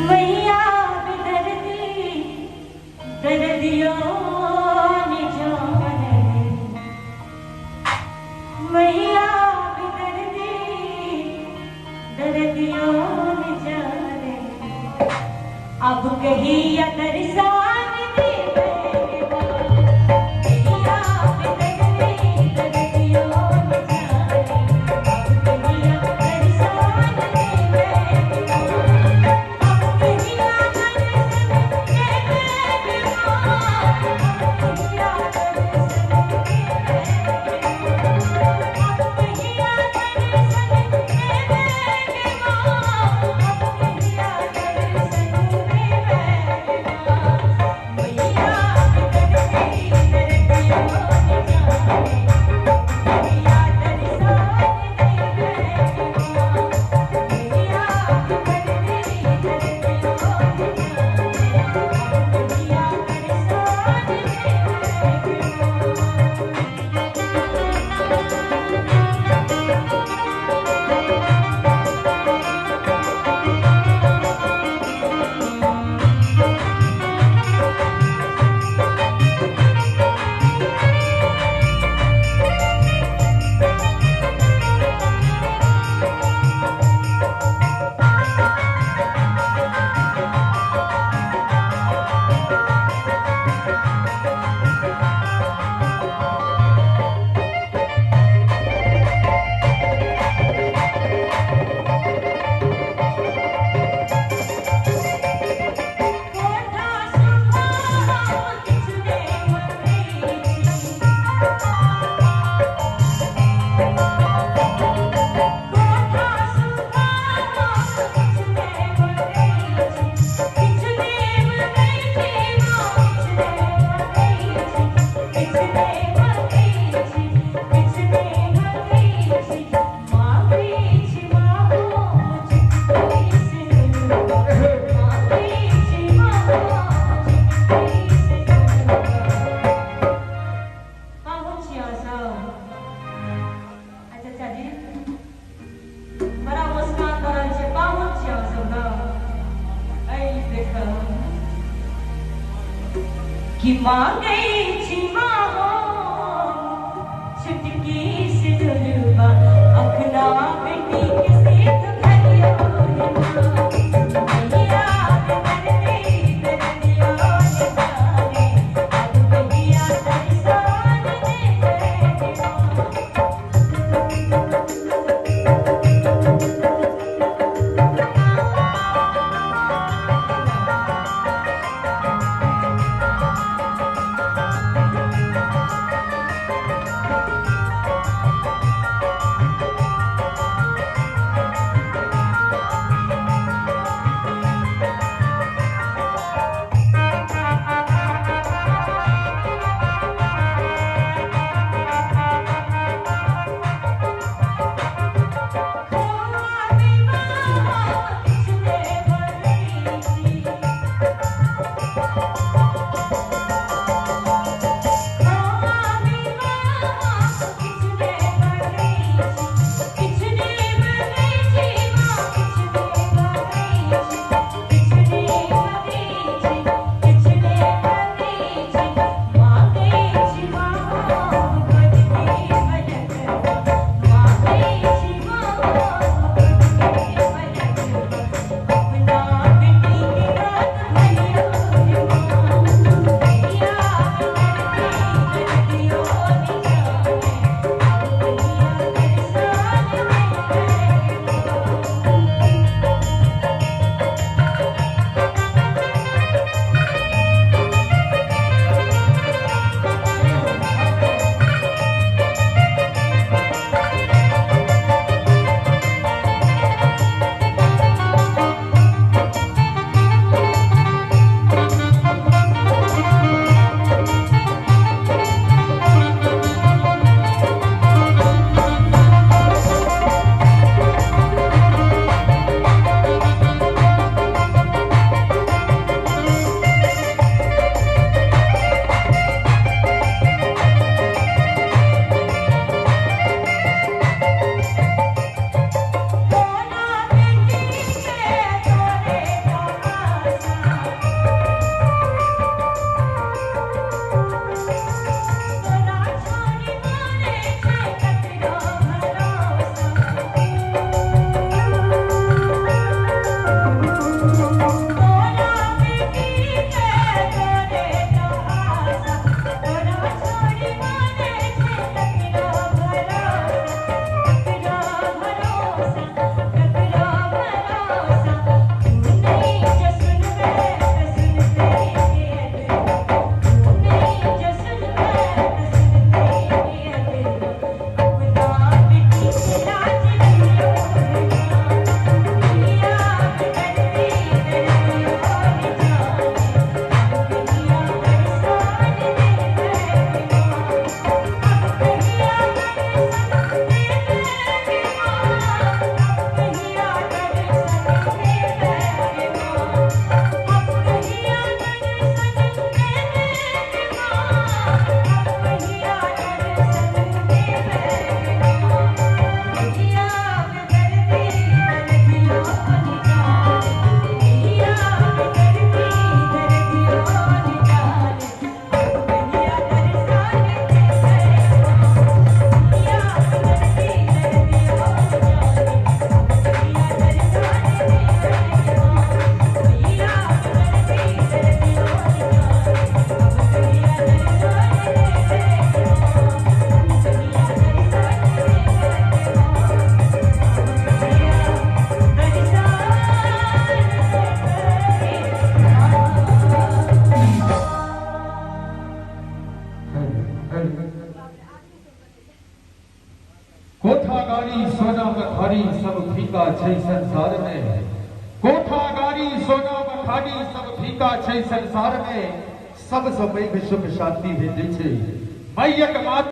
मैया बेदर्दी दर्दियों ने जाने, मैया बेदर्दी दर्दियों ने जाने, अब कहिया दर्शन देवे मैया बेदर्दी दर्दियों ने जाने, अब कहिया दर्शन देवे, अब कहिया दर्शन देवे माँ, अब कहिया दर्शन देवे, अब कहिया दर्शन देवे माँ, अब कहिया दर्शन देवे माँ, मैया बेदर्दी दर्दियों ने जाने, कहिया दर्शन देवे माँ, मैया बेदर्दी दर्दियों ने जाने, अब कहिया दर्शन देवे माँ। कोठा सुभाव किछने मंगैছি, कोठा सुभाव किछने मंगैছি, किछने मंगैছি माँ, किछने मंगैছি, किछने मंगैছি, किछने मंगैছি, मांगैছি माँ हो छुटकी सिनुरवा, मांगैছি माँ हो छुटकी सिनुरवा। पाहुन छी अहाँ सब। अच्छा चाची बड़ा मुस्कान दऽ रहल छै, पाहुन छी अहाँ सब ने। ऐ देख कि मांगै छी माँ हो छुटकी सिनुरवा, अखना बेटी के सीध भरियो रे माँ, मैया बेदर्दी दर्दियों ने जाने, अब कहिया दर्शन देवे माँ। कोठा गाड़ी सोना बखारी सब फीका छै संसार मे। कोठा गाड़ी सोना बखारी सब फीका छै संसार मे। सबसँ पैघ सुख शांति भेटै छै मैयक मातृ।